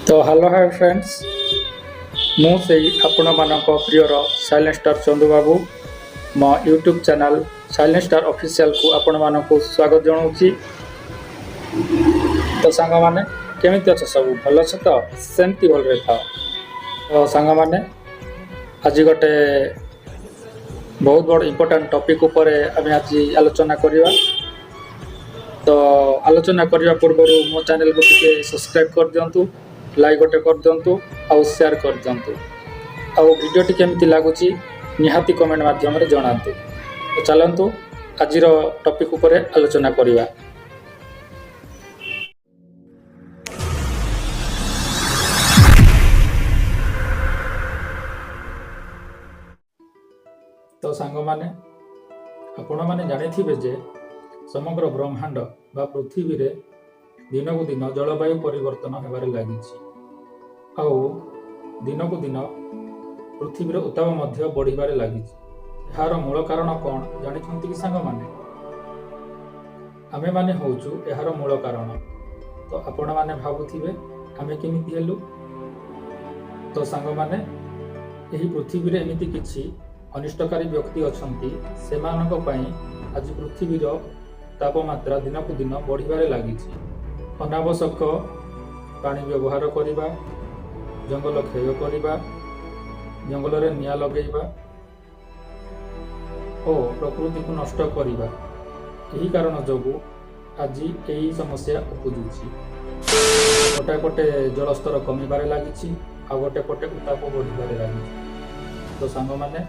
ତ hello hi friends, ମୁଁ ସେଇ ଆପଣମାନଙ୍କ ପ୍ରିୟର ସାଇଲେଣ୍ଟ ଷ୍ଟାର ଚନ୍ଦୁବାବୁ। ମୋ ୟୁଟ୍ୟୁବ୍ ଚ୍ୟାନେଲ୍ ସାଇଲେଣ୍ଟ ଷ୍ଟାର ଅଫିସିଆଲକୁ ଆପଣମାନଙ୍କୁ ସ୍ୱାଗତ ଜଣାଉଛି। ତ ସାଙ୍ଗମାନେ, କେମିତି ଅଛ? ସବୁ ଭଲ ଅଛ ତ? ସେମିତି ଭଲରେ ଥାଅ। ତ ସାଙ୍ଗମାନେ, ଆଜି ଗୋଟେ ବହୁତ ବଡ଼ ଇମ୍ପୋର୍ଟାଣ୍ଟ ଟପିକ୍ ଉପରେ ଆମେ ଆଜି ଆଲୋଚନା କରିବା। ତ ଆଲୋଚନା କରିବା ପୂର୍ବରୁ ମୋ ଚ୍ୟାନେଲକୁ ଟିକେ ସବସ୍କ୍ରାଇବ୍ କରିଦିଅନ୍ତୁ, ଲାଇକ୍ ଗୋଟେ କରିଦିଅନ୍ତୁ ଆଉ ସେୟାର କରିଦିଅନ୍ତୁ। ଆଉ ଭିଡ଼ିଓଟି କେମିତି ଲାଗୁଛି, ନିହାତି କମେଣ୍ଟ ମାଧ୍ୟମରେ ଜଣାନ୍ତୁ। ତ ଚାଲନ୍ତୁ, ଆଜିର ଟପିକ୍ ଉପରେ ଆଲୋଚନା କରିବା। ତ ସାଙ୍ଗମାନେ, ଆପଣମାନେ ଜାଣିଥିବେ ଯେ ସମଗ୍ର ବ୍ରହ୍ମାଣ୍ଡ ବା ପୃଥିବୀରେ ଦିନକୁ ଦିନ ଜଳବାୟୁ ପରିବର୍ତ୍ତନ ହେବାରେ ଲାଗିଛି ଆଉ ଦିନକୁ ଦିନ ପୃଥିବୀର ଉତ୍ତାପ ମଧ୍ୟ ବଢ଼ିବାରେ ଲାଗିଛି। ଏହାର ମୂଳ କାରଣ କ'ଣ ଜାଣିଛନ୍ତି କି ସାଙ୍ଗମାନେ? ଆମେମାନେ ହେଉଛୁ ଏହାର ମୂଳ କାରଣ। ତ ଆପଣମାନେ ଭାବୁଥିବେ, ଆମେ କେମିତି ହେଲୁ? ତ ସାଙ୍ଗମାନେ, ଏହି ପୃଥିବୀରେ ଏମିତି କିଛି ଅନିଷ୍ଟକାରୀ ବ୍ୟକ୍ତି ଅଛନ୍ତି, ସେମାନଙ୍କ ପାଇଁ ଆଜି ପୃଥିବୀର ତାପମାତ୍ରା ଦିନକୁ ଦିନ ବଢ଼ିବାରେ ଲାଗିଛି। ଅନାବଶ୍ୟକ ପାଣି ବ୍ୟବହାର କରିବା, ଜଙ୍ଗଲ କ୍ଷୟ କରିବା, ଜଙ୍ଗଲରେ ନିଆଁ ଲଗାଇବା ଓ ପ୍ରକୃତିକୁ ନଷ୍ଟ କରିବା, ଏହି କାରଣ ଯୋଗୁଁ ଆଜି ଏହି ସମସ୍ୟା ଉପୁଜୁଛି। ଗୋଟେ ପଟେ ଜଳସ୍ତର କମିବାରେ ଲାଗିଛି ଆଉ ଗୋଟେ ପଟେ ଉତ୍ତାପ ବଢ଼ିବାରେ ଲାଗିଛି। ତ ସାଙ୍ଗମାନେ,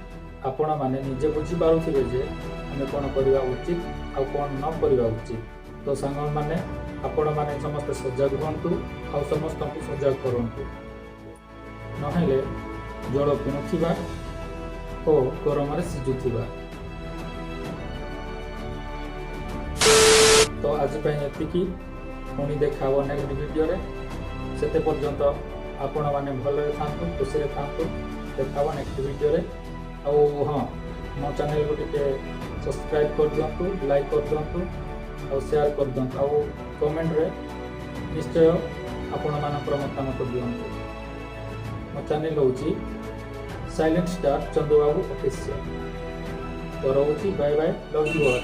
ଆପଣମାନେ ନିଜେ ବୁଝିପାରୁଥିବେ ଯେ ଆମେ କ'ଣ କରିବା ଉଚିତ ଆଉ କ'ଣ ନ କରିବା ଉଚିତ। ତ ସାଙ୍ଗମାନେ, ଆପଣମାନେ ସମସ୍ତେ ସଜାଗ ହୁଅନ୍ତୁ ଆଉ ସମସ୍ତଙ୍କୁ ସଜାଗ କରନ୍ତୁ, ନହେଲେ ଜଳ କିଣୁଥିବା ଓ ଗରମରେ ସିଝୁଥିବା। ତ ଆଜି ପାଇଁ ଏତିକି। ପୁଣି ଦେଖା ହେବ ନେକ୍ସଟ ଭିଡ଼ିଓରେ। ସେତେ ପର୍ଯ୍ୟନ୍ତ ଆପଣମାନେ ଭଲରେ ଥାନ୍ତୁ, ଖୁସିରେ ଥାନ୍ତୁ। ଦେଖା ହେବ ନେକ୍ସଟ ଭିଡ଼ିଓରେ। ଆଉ ହଁ, ମୋ ଚ୍ୟାନେଲକୁ ଟିକେ ସବସ୍କ୍ରାଇବ୍ କରିଦିଅନ୍ତୁ, ଲାଇକ୍ କରିଦିଅନ୍ତୁ ଆଉ ସେୟାର କରିଦିଅନ୍ତୁ ଆଉ କମେଣ୍ଟରେ ନିଶ୍ଚୟ ଆପଣମାନଙ୍କର ମତାମତ ଦିଅନ୍ତୁ। ମୋ ଚ୍ୟାନେଲ ହେଉଛି ସାଇଲେଣ୍ଟ ଷ୍ଟାର ଚନ୍ଦୁବାବୁ ଅଫିସିଆଲ। ତ ରହୁଛି, bye bye, love you all.